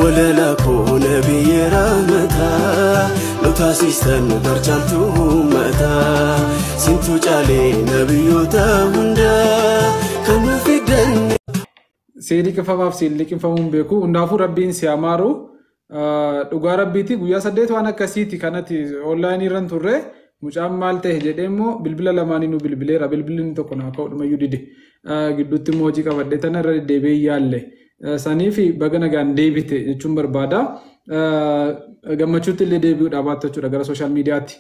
Walala koo nabiyyi rahmataa nu taasistan barcaaltuu uummataa sintu caalee nabiyyoota hundaa kan nu fidan. Si liqinfamaaf si liqinfamuun beeku. Hundaafuu Rabbiin si amaaru. Dhugaa Rabbiiti, guyyaa 8 waan akkasiiti kanatti online irra turre. Mucaan maal ta'e jedhee immoo bilbila lamaanii nu bilbileera. Bilbilli inni tokko naa ka'uudhumayyuu dide. Gidduutti immoo hojii qabadhe tana irra deddeebi'ee yaalle. Saniif baga nagaan deebite jechuun barbaada. Gammachuutti illee deebi'uudhaa baattu jechuudha gara social mediaatti.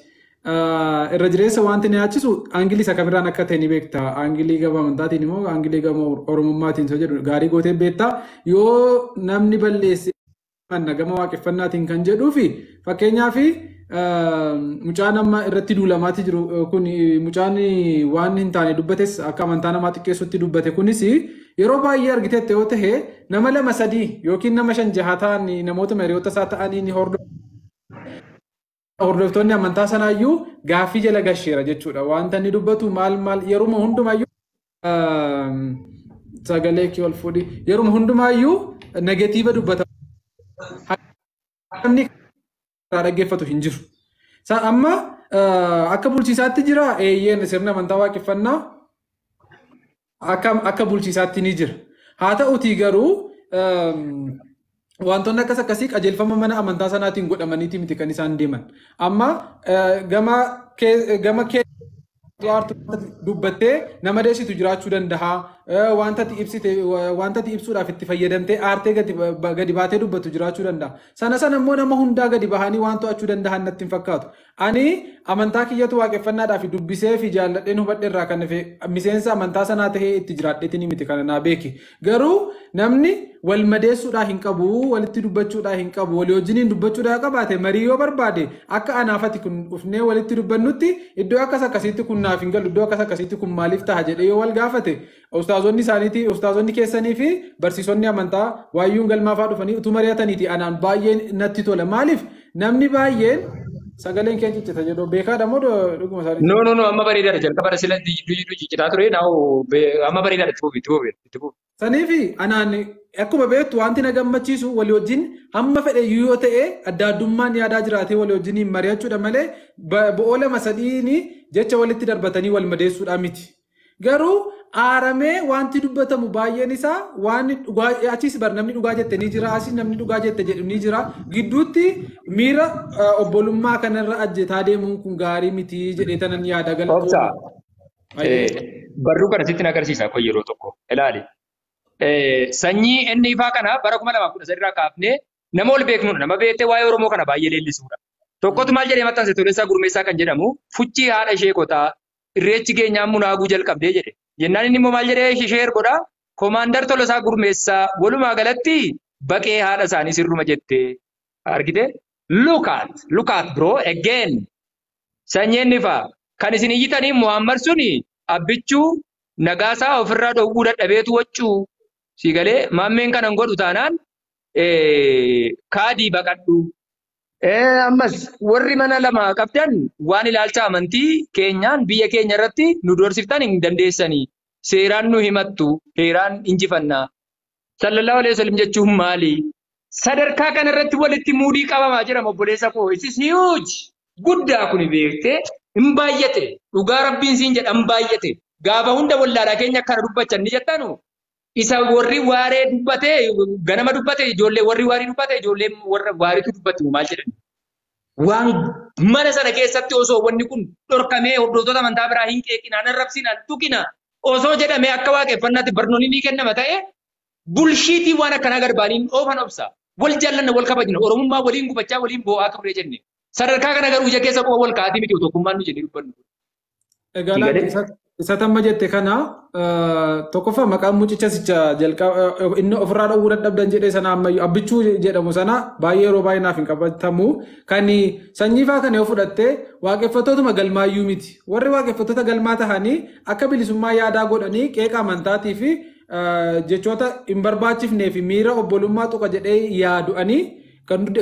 Irra jireessa wanti na yaachisu angle isa kamirraan akka ta'e ni beekta. Angle gama amantaatiin immoo angle gama Oromummaatiin isa jedhu gaarii gootee beekta. Yoo namni balleesse manna gama waaqeffannaatiin kan jedhuu fi fakkeenyaaf mucaan amma irratti duulamaatti jiru kun, mucaan waan hin taane dubbates, akka amantaa namaa xiqqeessutti dubbate kunis, yeroo baay'ee argiteette yoo ta'e, nama lama sadii yookiin nama shan jaha ta'an, namoota hiriyoota isaa ta'anii ni hordofu. Hordoftoonni amantaa sanaayyuu gaaffii jala gasheera jechuudha. Wanta inni dubbatu maal maal yeruma hundumaayyuu sagalee kee ol fuudhi, yeruma hundumaayyuu negative dubbata. Namni irraa dhaggeeffatu hin jiru. Amma akka bulchiisaatti jira, eeyyeen, sirna amantaa waaqeffannaa akka bulchiisaatti ni jira. Haa ta'utii garuu wantoonni akkas akkasii qajeelfama mana amantaa sanaatiin godhamaniiti miti kan isaan deeman. Amma gama kee dubbattee nama deessitu jiraachuu danda'a. Wanta ati ibsite, wanta ati ibsuudhaaf itti fayyadamtee aartee gadi baatee dubbatu jiraachuu danda'a. Sana sana immoo nama hundaa gadi bahanii waan to'achuu danda'an natti hin fakkaatu. Ani amantaa kiyyatu waaqeffannaadhaaf dubbisee fi jaalladheen hubadhe irraa kan hafe miseensa amantaa sanaa tahee itti jiraadheetiin miti, kana naa beeki. Garuu namni wal madeessuudhaa hin qabu, walitti dubbachuudhaa hin qabu, walii wajjiniin dubbachuudhaa qabaate, marii yoo barbaade, akka anaafati kun dhufnee walitti dubbannutti, iddoo akkas akkasiitti kun naaf hin galu, iddoo akkas akkasiitti kun maaliif taha jedhee yoo wal gaafate, ustaazonni isaaniitii, ustaazonni keessanii fi barsiisonni amantaa waayyuun galmaafaa dhufanii utuu mari'ataniiti anaan baay'ee natti tola. Maaliif namni baay'een sagaleen keenya ciccita jedhu beekaadha moo dhuguma isaanii? No, no, no, amma bareedaadha. Jalqaba sila jidduu ciccitaa ture. Now amma bareedaadha. Itti fufi, itti fufi, itti fufi. Saniifi anaan akkuma beektu wanti na gammachiisu walii wajjin hamma fedhe yoo ta'e adda addummaan yaadaa jiraatee walii wajjin mari'achuudha malee bo'oo lama sadiin jecha walitti darbatanii wal madeessuudha miti. Garuu aaramee wanti dubbatamu baay'een isaa waan dhugaa achis bar namni dhugaa jette ni jira, asis namni dhugaa jette jedhu ni jira, gidduutti miira obbolummaa kanarra ajjetaa deemuun kun gaarii miti jedhee tanan yaada. Obsa. Barruu kana sitti na agarsiisa kun yeroo tokko. Ilaali. Sanyii inni ifaa kana bara 2013 irraa kaafnee nama ol beeknudha. Nama beektee waa'ee Oromoo kana baay'ee leellisuudha. Tokkotu maal jedhee maxxanse? Toleessaa Gurmeessaa kan jedhamu, "Fuchii haadha ishee qotaa, irreechi keenyaan munaaguu jalqabdee" jedhe. Jennaan inni immoo maal jedhee ishee godhaa? Koomaandar Tolosaa Gurmeessaa walumaa galatti baqee haadha isaanii sirruma jette. Argite? Look at, look at, bro, again. Sanyii inni ifaa kan isin iyyitanii Muhammad suni Abbichuu Nagaasaa ofirraa dhowwuu dadhabeetu waccuu. Si galee? Maammeen kanan godhu taanaan kaadii baqadhu. Ammas warri mana lama qabdan waan ilaalcha amantii keenyaan biyya keenya irratti nu doorsiftan hin dandeessanii. Seeraan nu himattu, heeraan injifannaa. Sallallahu alaihi wasallam jechuun maali? Sadarkaa kanarratti walitti muudii qabamaa jira, obboleessa koo. It is huge. Guddaa kuni beektee hin baay'ate. Dhugaa Rabbiin siin jedha, hin baay'ate. Gaafa hunda wallaalaa keenya akkana dubbachan ni jettanu. Isa warri waaree dubbate, ganama dubbate, ijoollee warri waarii dubbate, ijoollee warra waariitu dubbatti maal jedhan. Waan mana sana keessatti osoo wanni kun dhorkamee, hordoftoota amantaa biraa hin qeeqinaa, nan rabsinaa, tuqinaa osoo jedhamee, akka waaqeffannaatti barnoonni ni kennama ta'e, bullshit waan akkanaa garbaaniin oofan obsa. Wal jaallanna, wal kabajna, Oromummaa waliin gubachaa waliin boo'aa turre jenne. Sadarkaa kana garuu ija keessa qofa wal kaa'atii miti tokkummaan nu jennee dubbannu. Egaa isa tamma jette kana, tokkoffaa maqaan mucicha sicha jalqaba inni ofirraa dhowwuu dadhabdan jedhee sana, ammayyuu Abbichuu jedhamu sana baay'ee yeroo baay'ee naaf hin qabatamu. Kan sanyii faa kana yoo fudhatte, waaqeffattootuma galmaayyuu miti. Warri waaqeffattoota galmaa tahanii akka bilisummaa yaadaa godhanii qeeqa amantaatii fi jechoota hin barbaachifnee fi miira obbolummaa tuqa jedhee yaadu'anii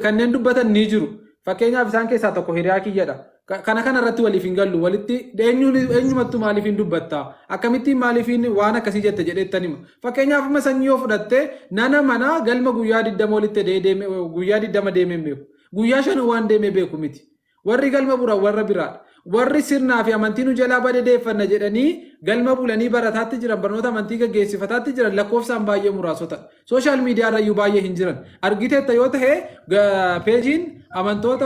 kanneen dubbatan ni jiru. Fakkeenyaaf isaan keessaa tokko hiriyaa kiyyadha. Kana irratti waliif hin gallu walitti eenyumattu maaliif hin dubbatta akkamittiin maaliif waan akkasii jette jedheettan hima. Fakkeenyaaf amma sanyii yoo fudhatte nana mana galma guyyaa 20 walitti deeme guyyaa 20 deemee beeku. Guyyaa 5 waan deemee beeku miti. Warri galma buran warra biraadha. Warri sirnaa fi amantii nu jalaa badeeffanna jedhanii galma bulanii barataatti jiran barnoota amantii gaggeessifataatti jiran lakkoofsaan baay'ee muraasota. Sooshaal miidiyaa irrayyuu baay'ee hin jiran. Argiteetta yoo ta'e peejiin amantoota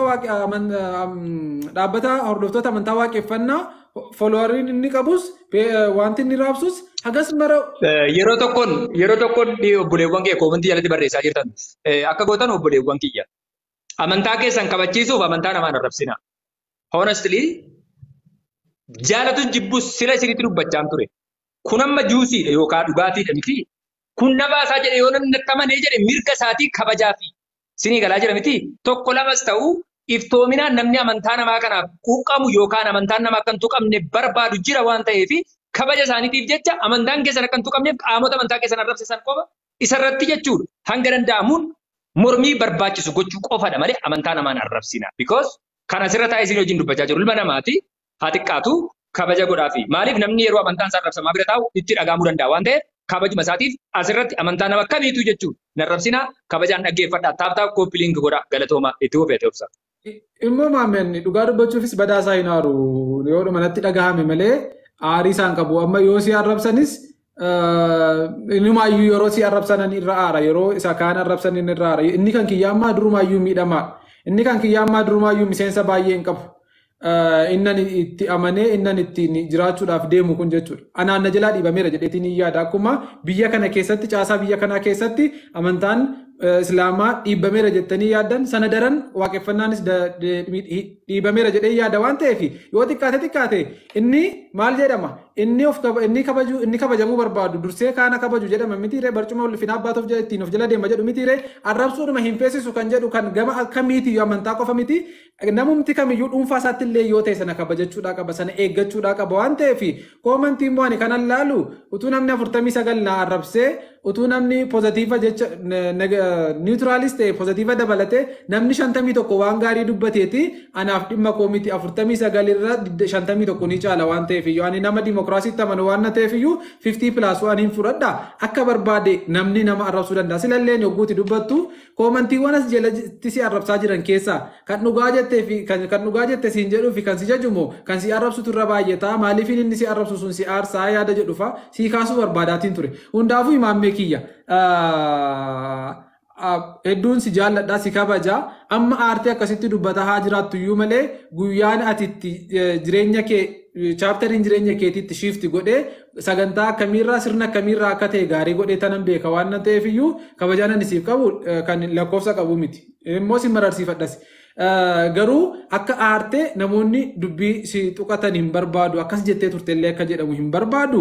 dhaabbata hordoftoota amantaa waaqeffannaa foolowariin inni qabus wanti inni raabsus hagas mara. Yeroo tokkoon obboleewwan kee koomentii jalatti barreessaa jirtan akka gootan obboleewwan kiyya. Amantaa keessan kabachiisuuf amantaa namaan arrabsina. Honestly, jaalatu jibbus sila isinitti dubbachaa ture. Kun amma juusiidha yookaan dhugaatiidha miti. Kun na baasaa jedhe yoo namni natti amanee jedhe mirga isaatii kabajaa fi sinii galaa jira miti. Tokko lamas ta'u iftoominaan namni amantaa namaa kanaaf quuqamu yookaan amantaan namaa akka hin tuqamne barbaadu jira waan ta'eef kabaja isaaniitiif jecha amantaan keessan akka hin tuqamneef qaamota amantaa keessan arrabsisan qofa isarratti jechuudha. Hanga danda'amuun mormii barbaachisu gochuu qofadha malee amantaa namaan arrabsina. Because kan asirra taa'ee isin wajjin dubbachaa jiru ilma namaati haa xiqqaatu kabaja godhaafi. Maaliif namni yeroo amantaan isaa arrabsamaa bira taa'u itti dhagahamuu danda'a waan ta'eef kabajuma isaatiif asirratti amantaa nama kamiitu jechuudha. Narrabsinaa kabajaan dhaggeeffadhaa taap taap kooppiliingi godhaa galatooma itti fufeete obsa. Immoo maamilli dhugaa dubbachuufis badaasaa hin aaru yoo manatti dhagahame malee aarii isaan qabu amma yoo si arrabsanis innumaayyuu yeroo si arrabsanan irra aara yeroo isa kaan arrabsan irra aara inni kan kiyyaa ammaa durumaayyuu miidhamaa. Inni kan kiyyaa ammaa durumaayyuu miseensa baay'ee hin qabu. Innan itti amanee innan ittiin jiraachuudhaaf deemu kun jechuudha. Anaan na jalaa dhiibameera jedheetiin hin yaada. Akkuma biyya kana keessatti caasaa biyya kanaa keessatti amantaan Islaamaa dhiibameera jettanii yaaddan sana daran waaqeffannaanis dhiibameera jedhee yaada waan ta'eef yoo xiqqaate inni maal jedhama inni of inni kabajamuu barbaadu dursee kaana kabaju jedhama mitiiree barcuma ulfinaa abbaatuuf ittiin of jala deema jedhu mitiiree arrabsuudhuma hin feesisu kan jedhu kan gama akkamiitiyyuu amantaa qofa miti namumti kamiyyuu dhuunfaa isaatti illee yoo ta'e sana kabajachuudhaa qaba sana eeggachuudhaa qaba waan ta'eef koomantiin immoo ani kanan laalu utuu namni 49 na arrabsee utuu namni pozitiiva jecha niwutiraalis ta'e pozitiiva dabalatee namni 51 waan gaarii dubbateeti anaaf dhimma koo miti 49 irra 51 ni caala waan ta'eef iyyuu ani nama dimokiraasiitti amanu waan na ta'eef iyyuu 50 plus waan hin fudhadha akka barbaade namni nama arrabsuu danda'a silalleen yogguuti dubbattu koomantiiwwan as jalatti si arrabsaa jiran keessaa kan dhugaa jettee fi kan dhugaa jette siin jedhuu fi kan si jajumoo kan si arrabsutu irra baay'ata maaliif inni si arrabsu sun si aarsaa yaada jedhufa si kaasuu barbaadaatiin ture hundaafuu himaammee kiyya hedduun si jaalladha si kabaja amma aartee akkasitti dubbata haa jiraattu iyyuu malee guyyaan ati itti jireenya kee chaaptariin jireenya keetiitti shiifti godhee sagantaa akkamiirraa sirna akkamiirraa akka ta'e gaarii godhee tanan beeka waan na ta'eef iyyuu kabajaan ani siif qabu kan lakkoofsa qabu miti immoo si mararsiifadhas. Garuu akka aartee namoonni dubbii si tuqatan hin barbaadu akkas jettee turtellee akka jedhamu hin barbaadu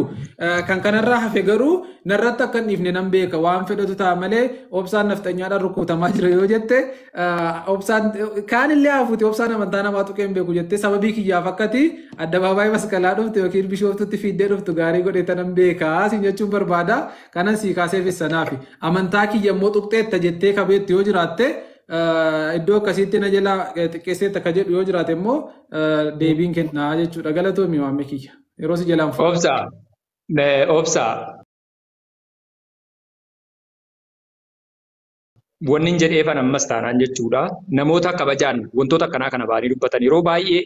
kan kanarraa hafe garuu narratti akka hin dhiifne nan beeka waan fedhatu ta'a malee obsaan nafxanyaadhaan rukutamaa jira yoo jette obsaan kaanillee hafuuti obsaan amantaa namaa tuqee hin beeku jettee sababii kiyyaaf akkati addabaabaayii masqalaa dhufte yookiin bishooftutti fiiddee dhuftu gaarii godhee tanan beeka siin jechuun barbaada kanan sii kaasee fissanaafi amantaa kiyya immoo tuqxeetta jettee kabeetti yoo jiraatte iddoo akkasiitti na jala xiqqeesseetta akka jedhu yoo jiraate immoo deebiin kennaa jechuudha. Galatoomi waamme kiyya. Yeroo si jalaan fuudhu. Obsa. Wanni hin jedheefan ammas taanaan jechuudha. Namoota kabajaan wantoota akkanaa kana ba'anii dubbatan yeroo baay'ee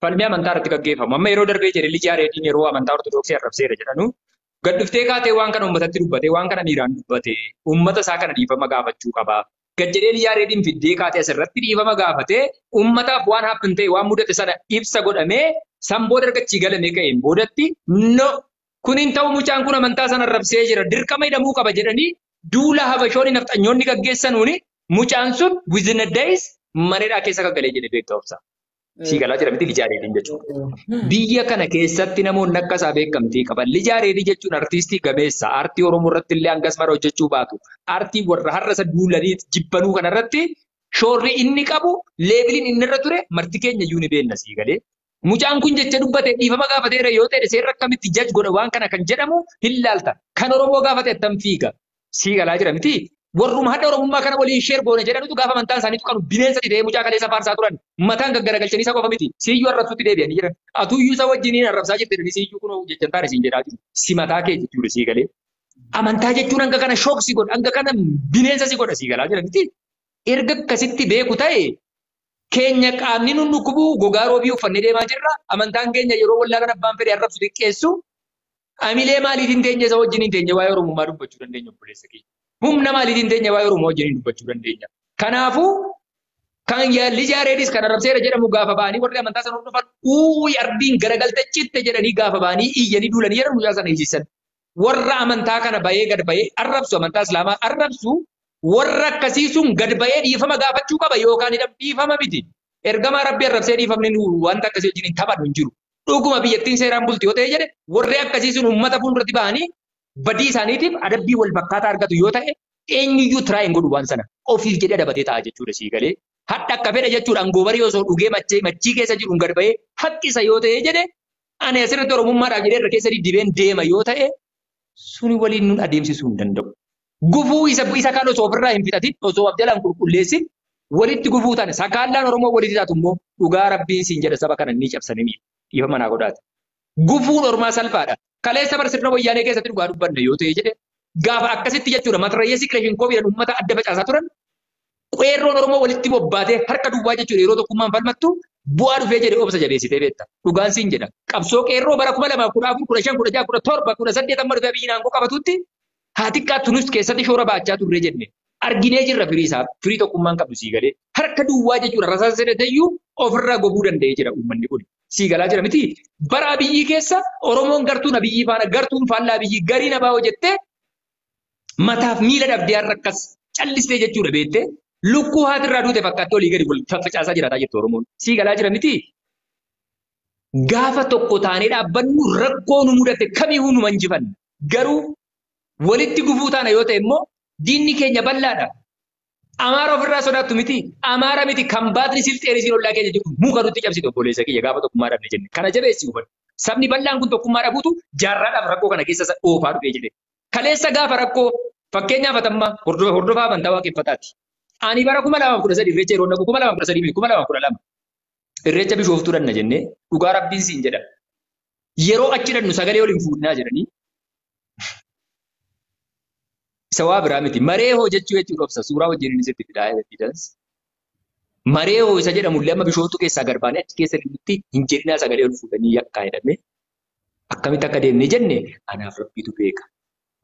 falmii amantaa irratti gaggeeffamu. Amma yeroo darbee jedhe Lijaa Reediin yeroo amantaa Ortodoksii arrabseera jedhanu gad dhuftee kaatee waan kana uummatatti dubbatee waan kana miiraan dubbatee uummata isaa kana dhiifama gaafachuu qaba. Gad jedhee Lijaa Reediin fiddee kaatee asirratti dhiifama gaafatee uummataaf waan happen ta'e waan mudate sana ibsa godhamee san booda ergachii galamee ka'een boodatti no kun hin ta'u mucaan kun amantaa sana arrabsee jira dirqama hidhamuu qaba jedhanii duula habashoonni nafxanyoonni gaggeessanuuni mucaan sun within a days maneedhaa keessa gaggalee jedhe beektaa obsa. Siigalaa jira miti Lijaa Reediin jechuudha. Biyya kana keessatti namoonni akka isaa beekamtii qaban. Lijaa Reedii jechuun artiistii gameessa. Aartii Oromoo irratti illee hangas mara hojjechuu baatu. Aartii warra har'a isa duulanii jibbanuu kanarratti shoorri inni qabu leeviliin inni irra ture marti keenya iyyuu ni beenna siigalee. Mucaan kun jecha dubbate dhiifama gaafateera yoo ta'e seerri akkamitti jaj godha waan kana kan jedhamu hin laalta. Kan Oromoo gaafate attam fiiga. Siigalaa jira miti. Warruma hadda Oromummaa kana waliin sheer goone jedhanutu gaafa amantaan isaanii tuqanu bineensa ta'ee mucaa kaleessa faarsaa turan mataan gaggaragalchanii isa qofa miti siyyuu arrabsutti deebi'anii jiran. Atuyyuu isa wajjiniin arrabsaa jirti jedhanii siyyuu kunoo jechan taane siin jedhaa jiru. Si mataa kee jechuudha sii galee. Amantaa jechuun hanga kana shook si godha, hanga kana bineensa si godha sii galaa jira miti. Erga akkasitti beeku ta'e keenya qaamni nun dhukkubu gogaa roobii uffannee deemaa jirra. Amantaan keenya yeroo wallaalan abbaan fedhe arrabsu xiqqeessu. Amilee maaliitiin teenye isa wajjiniin teenye waa'ee Oromummaa dubbachuu dandeenya obboleessa keenya. Humna maaliitiin teenye waa'ee Oromoo wajjiniin dubbachuu dandeenya. Kanaafuu kan Lij Yaareedis kan arrabseera jedhamu gaafa ba'anii warri amantaa sana hordofan uuyi ardiin garagalte citte jedhanii gaafa ba'anii iyyanii duulanii jedhan guyyaa sana hiisisan. Warra amantaa kana bahee gad bahee arrabsu amantaa Islaamaa arrabsu warra akkasii sun gad bahee dhiifama gaafachuu qaba yookaan dhiifama miti. Ergamaa Rabbii arrabsee dhiifamni wanta akkasii wajjin taphatu hin jiru. Dhuguma biyyattiin seeraan bulti yoo ta'e jedhe warri akkasii sun uummata fuulduratti bahanii badii isaaniitiif adabbii wal fakkaataa argatu yoo ta'e eenyuyyuu tiraa hin godhu waan sana ofiif jedhee adabatee ta'a jechuudha sii galee. Hadha akka fedhe jechuudhaan goobarii osoo dhugee machii keessa jiruun gad bahee haqqisa yoo ta'e jedhe ani asirratti Oromummaadhaaf jedhee irra keessa diddibeen deema yoo ta'e suni waliin nun adeemsisuu hin danda'u. Gufuu isa kaan osoo ofirraa hin fixatin osoo of jalaan qulqulleessin walitti gufuu taane sakaallaan Oromoo walitti taatu immoo dhugaa Rabbiin siin jedha saba kana ni cabsanii miidha. Dhiifama manaa godhaati. Gufuun ormaa salphaadha. Kaleessa bara sirna wayyaanee keessatti dhugaa dubbanne yoo ta'e jedhe gaafa akkasitti jechuudha matarrayyee siqileeshin koobiidhaan uummata adda facaasaa turan qeerroon Oromoo walitti bobbaatee harka duwwaa jechuudha yeroo tokkummaan falmattu bu'aa dhufee jedhe obsa jabeessitee beekta. Dhugaan siin jedha. Qabsoo qeerroo bara 2014, 15, 16, 17, 18 amma dhufee biyyi aangoo qabatutti haa xiqqaattu nus keessatti shoora baachaa turre jenne. Arginee jirra firii isaa firii tokkummaan qabdu sii galee harka duwwaa jechuudha rasaasa sedateyyuu ofirraa gobuu danda'ee jira uummanni kun. Sii galaa jira miti. Bara Abiyyii keessa Oromoon gartuun Abiyyii faana gartuun faallaa Abiyyii gariin abaa jettee mataaf miila dhabdee har'a akkas callistee jechuudha beektee lukkuu haatirraa duute fakkaatti olii gadi wal faffacaasaa jiraataa jirti Oromoon. Sii galaa jira miti. Gaafa tokko taanee dhaabbannu rakkoo nu mudate kamiyyuu nu manjifanna. Garuu walitti gufuu taana yoo ta'e immoo diinni keenya bal'aadha. Amaara ofirraa sodaattu miti. Amaara miti kan baatni silxeen isiin ollaa keenya jiru muka nutti cabsitu obboleessa kiyya gaafa tokkummaa dhabne jenne. Kana jabeessi hubadhu. Sabni bal'aan kun tokkummaa dhabuutu jaarraadhaaf rakkoo kana keessa oofaa dhufee jedhe. Kaleessa gaafa rakkoo fakkeenyaaf atamma hordofaa amantaa waaqeffataati. Ani bara 2013 irreecha yeroo dhaqu 2013 2012 irreecha Bishooftuu dhanna jennee dhugaa Rabbiin siin jedha. Yeroo achi dhannu sagalee waliin fuudhnaa jedhanii isa waa biraa miti. Maree hoo jechuu jechuudha obsa. Suuraa wajjin inni sitti fidaa evidence. Maree hoo isa jedhamullee amma Bishooftuu keessaa gad baanee achi keessa dhimmitti hin jedhinaa sagalee ol fuudhanii yakkaa jedhamee akkamitti akka deemnee jenne anaaf Rabbiitu beeka.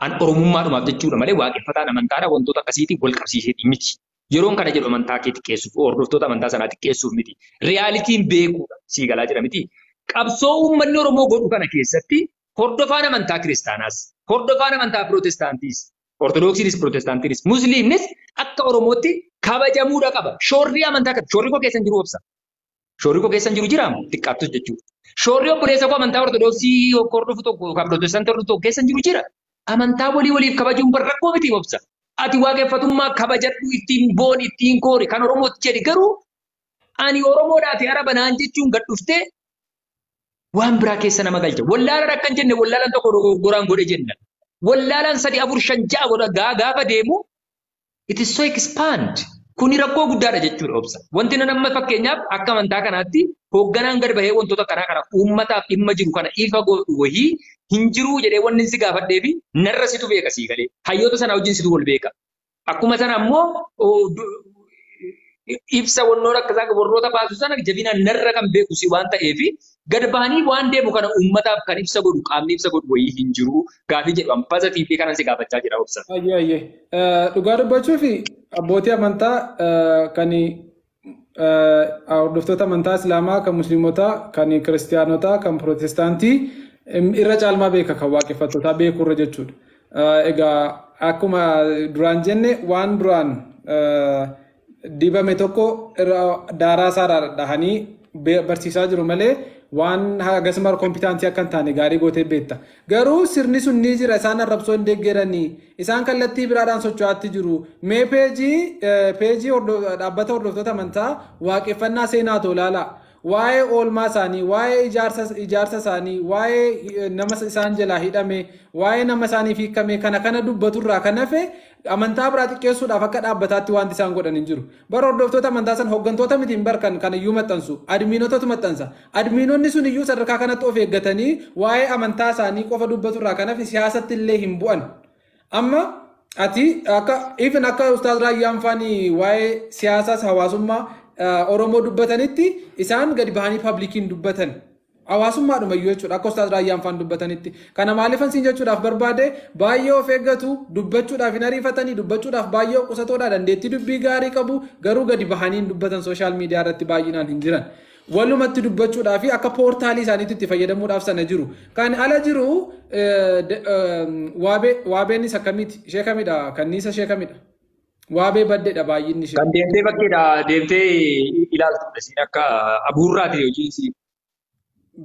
An Oromummaadhumaaf jechuudha malee waaqeffataan amantaadha wantoota akkasiitiin wal qabsiisee miti. Yeroon kana jedhu amantaa kee xiqqeessuuf hordoftoota amantaa sanaa xiqqeessuuf miti. Reyaalitiin beekuudha sii galaa jira miti. Qabsoo uummanni Oromoo godhu kana keessatti hordofaan amantaa kiristaanaas, hordofaan amantaa pirootestaantiis, Ortodoksiinis, pirootestaantiinis, Musliimnis akka Oromootti kabajamuudha qaba. Shoorri amantaa kana shoorri koo keessan jiru obsa. Shoorri koo keessan jiru jiraama xiqqaattus jechuudha. Shoorri obboleessa koo amantaa Ortodoksii hordofu tokko yookaan pirootestaantii hordofu tokko keessan jiru jira. Amantaa walii waliif kabajuun bar rakkoo miti obsa. Ati waaqeffatummaa kabajadhu ittiin boon ittiin koori kan Oromootti jedhi garuu ani Oromoodhaati araba naan jechuun gad dhuftee waan biraa keessa nama galcha. Wallaalaan akkan jenne wallaalaan tokko dogoggoraan godhe jenna. Wallaalaan 3 4 5 6 godha gaafa deemu it is so expand. Kuni rakkoo guddaadha jechuudha obsa. Wanti nan amma fakkeenyaaf akka amantaa kanaatti hoogganaan gad bahee wantoota kanaa kana uummataaf dhimma jiru kana ifa godhu wayii hin jiruu jedhee wanni si gaafadhee fi narra situ beeka sii galee. Hayyoota sana wajjin situ wal beeka. Akkuma sana ammoo ibsa wannoon akkasaa warroota baasu sana jabinaan narra kan beeku si waan ta'eef gad bahanii waan deemu kana uummataaf kan ibsa godhu qaamni ibsa godhu wayii hin jiru gaafii jedhu pozitiivii kanan si gaafachaa jira obsa. Ayyee dhugaa dubbachuu fi abbootii amantaa kan hordoftoota amantaa Islaamaa kan Musliimotaa kan Kiristiyaanotaa kan Pirootestaantii irra caalmaa beeka kan waaqeffattootaa beekurra jechuudha. Egaa akkuma duraan jenne waan duraan dibame tokko daaraa isaa dhahanii barsiisaa jiru malee waan akkasuma kompiitaantii akka hin taane gaarii gootee beekta. Garuu sirni sun ni jira isaan arrabsoo hin deeggaranii isaan kallattii biraadhaan socho'aatti jiru. Mee peejii dhaabbata hordoftoota amantaa waaqeffannaa seenaa ilaala. Waa'ee oolmaa isaanii, waa'ee ijaarsa isaanii, waa'ee nama isaan jalaa hidhame, waa'ee nama isaaniif hiikame kana kana dubbaturraa kan hafe amantaa biraa xiqqeessuudhaaf akka dhaabbataatti wanti isaan godhan hin jiru. Bara hordoftoota amantaa sana hooggantoota miti hin barkan kan iyyuu maxxansu, admiinotatu maxxansa. Admiinonni sun iyyuu sadarkaa kanatti of eeggatanii waa'ee amantaa isaanii qofa dubbaturraa kan hafe siyaasatti illee hin bu'an. Amma ati akka even akka Ustaaz Raayyaan faanii waa'ee siyaasaas hawaasummaa Oromoo dubbatanitti isaan gadi bahanii pablikiin dubbatan. Hawaasummaadhuma iyyuu jechuudha akka Ustaaz Raayyaan faan dubbatanitti. Kana maaliifan siin jechuudhaaf barbaade baay'ee of eeggatu, dubbachuudhaaf hin ariifatanii, dubbachuudhaaf baay'ee qusatoodha, dandeettii dubbii gaarii qabu, garuu gadi bahanii hin dubbatan sooshaal miidiyaa irratti baay'inaan hin jiran. Walumatti dubbachuudhaa fi akka poortaalii isaaniitti itti fayyadamuudhaaf sana jiru. Kan ala jiru waabeenis akkamiiti? Ishee kamidha? Kanniisa ishee kamidha? Waabee baddeedha baay'inni ishee. Kan deemtee bakkeedha deemtee ilaaltudha siin akka abuurraati hojii isii.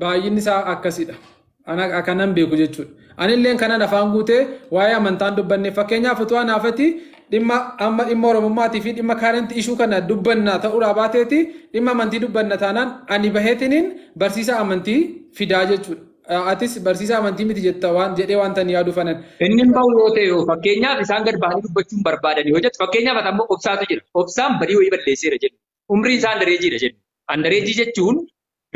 Baay'inni isaa akkasidha. Ana kanan beeku jechuudha. Anillee kanan afaan guutee waa'ee amantaan dubbanne fakkeenyaaf utuu anaafati dhimma amma dhimma Oromummaatii fi dhimma kaarentii ishuu kana dubbanna ta'uudhaa baateeti dhimma amantii dubbanna taanaan ani baheetiniin barsiisa amantii fidaa jechuudha. Atis barsiisa amantii miti jetta waan jedhee waan tan yaadu fanan. Inni hin bahu yoo ta'e fakkeenyaaf isaan gad bahanii dubbachuun barbaadanii hojjetu. Fakkeenyaaf ati ammoo obsaatu jira. Obsaan badii wayii balleesseera jedhu. Umriin isaa andareejiidha jedhu. Andareejii jechuun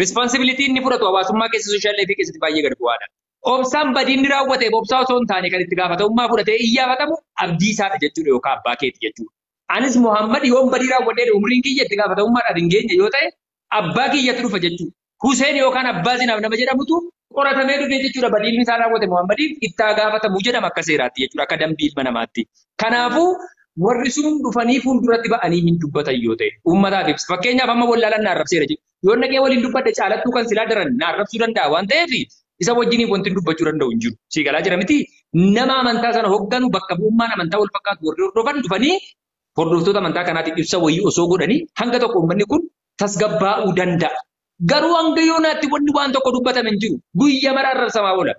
responsibility inni fudhatu hawaasummaa keessa sooshaal laayifii keessatti baay'ee gad bu'aadha. Obsaan badii inni raawwateef obsaa osoo hin taane kan itti gaafatamummaa fudhatee iyyaafatamu abdii isaadha jechuudha yookaan abbaa keeti jechuudha. Anis Muhammad yoon badii raawwadhee umriin kiyya itti gaafatamummaadhaaf hin geenye yoo ta'e abbaa kiyyatu dhufa jechuudha. Huseen yookaan abbaa Zinaaf nama jedhamutu qoratamee dhufe jechuudha. Badiin isaa raawwate Muhammadiif itti gaafatamu jedhama akka seeraatti jechuudha, akka dambii ilma namaatti. Kanaafuu warri sun dhufanii fuulduratti ba'anii hin dubbatan yoo ta'e uummataaf ibsa. Fakkeenyaaf amma wallaalaan na arrabseera jechuudha. Yoo naqee waliin dubbadhe caalattuu kan silaa daran na arrabsuu danda'a waan ta'eef isa wajjiniif wanti dubbachuu danda'u hin jiru. Sii galaa jira miti nama amantaa sana hoogganu bakka bu'ummaan amantaa wal fakkaatu warri hordofan dhufanii hordoftoota amantaa kanaatiif ibsa wayii osoo godhanii hanga tokko uummanni kun tasgabbaa'uu danda'a. Garuu hanga yoonaatti wanni waan tokko dubbatame hin jiru. Guyyaa mara arrabsamaa oola.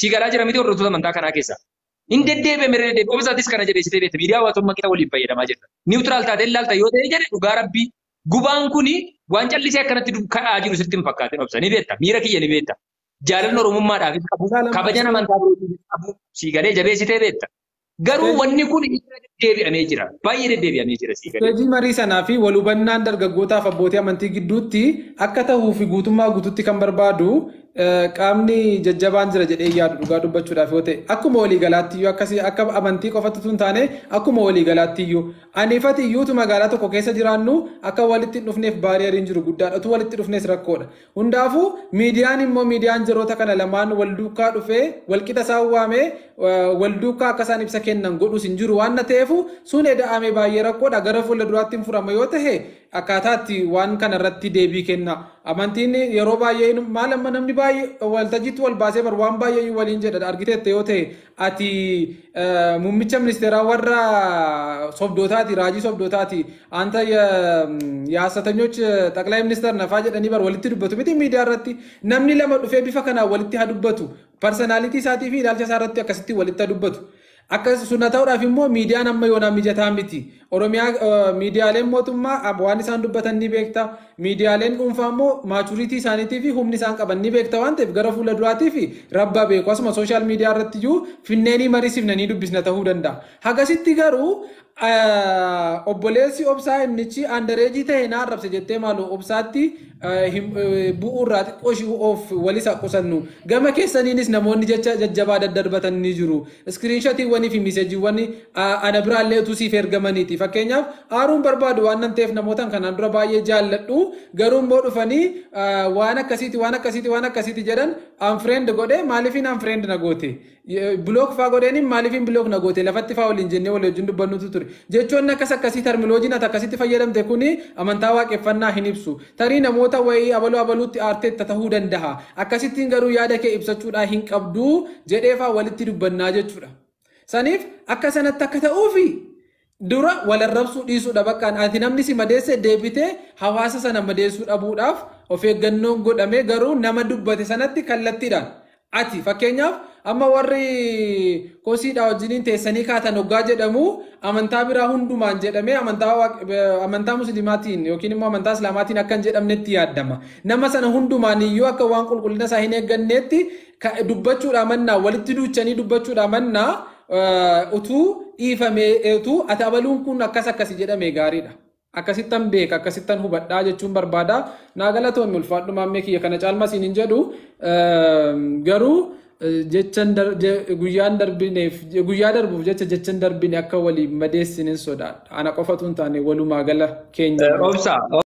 Sii galaa jira miti hordoftoota amantaa kanaa keessa. Hin deddeebi'ame deddeebi'e. Ofiisaatis kana jedhee beekta. Miidiyaa hawaasummaa kita waliin fayyadamaa jirta. Niwutiraal taatee ilaalta yoo ta'e jedhe dhugaa rabbii. Gubaan kuni waan callisee akkanatti ka'aa jiru sitti hin fakkaatin obsa. Ni beekta. Miira kiyya ni beekta. Jaalalli Oromummaadhaafis qabu. Kabajan amantaa birootiifis qabu. Sii galee jabeessitee beekta. Garuu wanni kun irra deddeebi'amee jira. Baay'ee deddeebi'amee jira sii galee. Hojii marii sanaa fi wal hubannaan dargaggootaaf abbootii amantii gidduutti akka ta'uu fi guutummaa guutuutti kan barbaadu qaamni jajjabaan jira jedhee yaadu dhugaa dubbachuudhaaf yoo ta'e akkuma waliigalaatti iyyuu akkasii akka amantii qofatti tun taane akkuma waliigalaatti iyyuu aniifati iyyuutu magaalaa tokko keessa jiraannu akka walitti hin dhufneef baariyariin jiru guddaadha. Utuu walitti dhufnes rakkoodha. Hundaafuu miidiyaan immoo miidiyaan jiroota kana lamaan wal duukaa dhufee walqixa isaan waamee wal duukaa akka isaan ibsa kennan godhus hin jiru waan na ta'eefu sun eda'ame baay'ee rakkoodha. Gara fuula duraatti hin furama yoo ta'e akkaataatti waan kana irratti deebii kenna. Amantiin yeroo baay'ee maal amma namni baay'ee waltajjiitti wal baasee bar waan baay'ee waliin jedha argiteette yoo ta'e ati muummicha ministeeraa warra sobdootaati raajii sobdootaati anta የሐሰተኞች ጠቅላይ ሚኒስተር ነፋ jedhanii bar walitti dubbatu miti miidiyaa irratti namni lama dhufee bifa kanaan walitti haa dubbatu parsonaalitii isaatii fi ilaalcha isaa irratti akkasitti walitti haa dubbatu. Akkas sunna ta'uudhaaf immoo miidiyaan amma yoonaa mijataa miti. Oromiyaa miidiyaaleen mootummaa waan isaan dubbatan ni beekta. Miidiyaaleen dhuunfaa immoo maachuriitii isaaniitii fi humni isaan qaban ni beekta waan ta'eef gara fuula duraatii fi rabbaa beeku. Asuma sooshaal miidiyaa irratti iyyuu finneenii mariisifnanii dubbisna ta'uu danda'a. Hagasitti garuu obboleessi obsaa innichi andareejii ta'e na arrabse jettee maaloo obsaatti bu'uurraa xiqqoo ishii of walisa qusannu. Gama keessaniinis namoonni jecha jajjabaa daddarbatan ni jiru. Iskiriinshotiiwwanii fi miiseejiiwwan ana biraallee utuu siif ergamaniiti. Fakkeenyaaf aaruun barbaadu waan nan ta'eef namootaan kanaan dura baay'ee jaalladhu garuu immoo dhufanii waan akkasiiti waan akkasiiti waan akkasiiti jedhan unfriend godhee maaliifin unfriend na goote. Block faa godheeni maaliifin block na goote lafatti faa waliin jennee walii wajjin dubbannutu ture. Jechoonni akkas akkasii terminoloojiin ati akkasitti fayyadamte kuni amantaa waaqeffannaa hin ibsu. Tarii namoota wayii abaluu abaluutti aarteetta ta'uu danda'a. Akkasittiin garuu yaada kee ibsachuudhaa hin qabdu jedhee faa walitti dubbannaa jechuudha. Saniif akka sanatti akka ta'uufi dura walarrabsuu dhiisuudha bakkaan ati namni si madeesse deebitee hawaasa sana madeessuu dhabuudhaaf of eeggannoon godhame garuu nama dubbate sanatti kallattiidhaan ati fakkeenyaaf Amma warri kosiidha wajjiniin teessanii kaatan hoggaa jedhamu amantaa biraa hundumaan jedhamee amantaa muslimaatiin yookiin immoo amantaa islaamaatiin akka hin jedhamnetti yaaddama. Nama sana hundumaan iyyuu akka waan qulqullina isaa hin eegganneetti dubbachuudha mannaa, walitti duuchanii dubbachuudha mannaa, utuu dhiifamee, utuu ati abaluun kun akkas akkasi jedhame gaariidha. Akkasittan beeka, akkasittan hubadhaa jechuun barbaada. Naa galatoomii, ulfaadhu maammee kiyya. Kana caalmaa siin hin jedhu, garuu jechan guyyaan darbineef, guyyaa darbuuf jecha jechan darbine akka waliin madeessinin sodaadha. Ana qofatu hin taane, walumaa gala keenya. Obsa.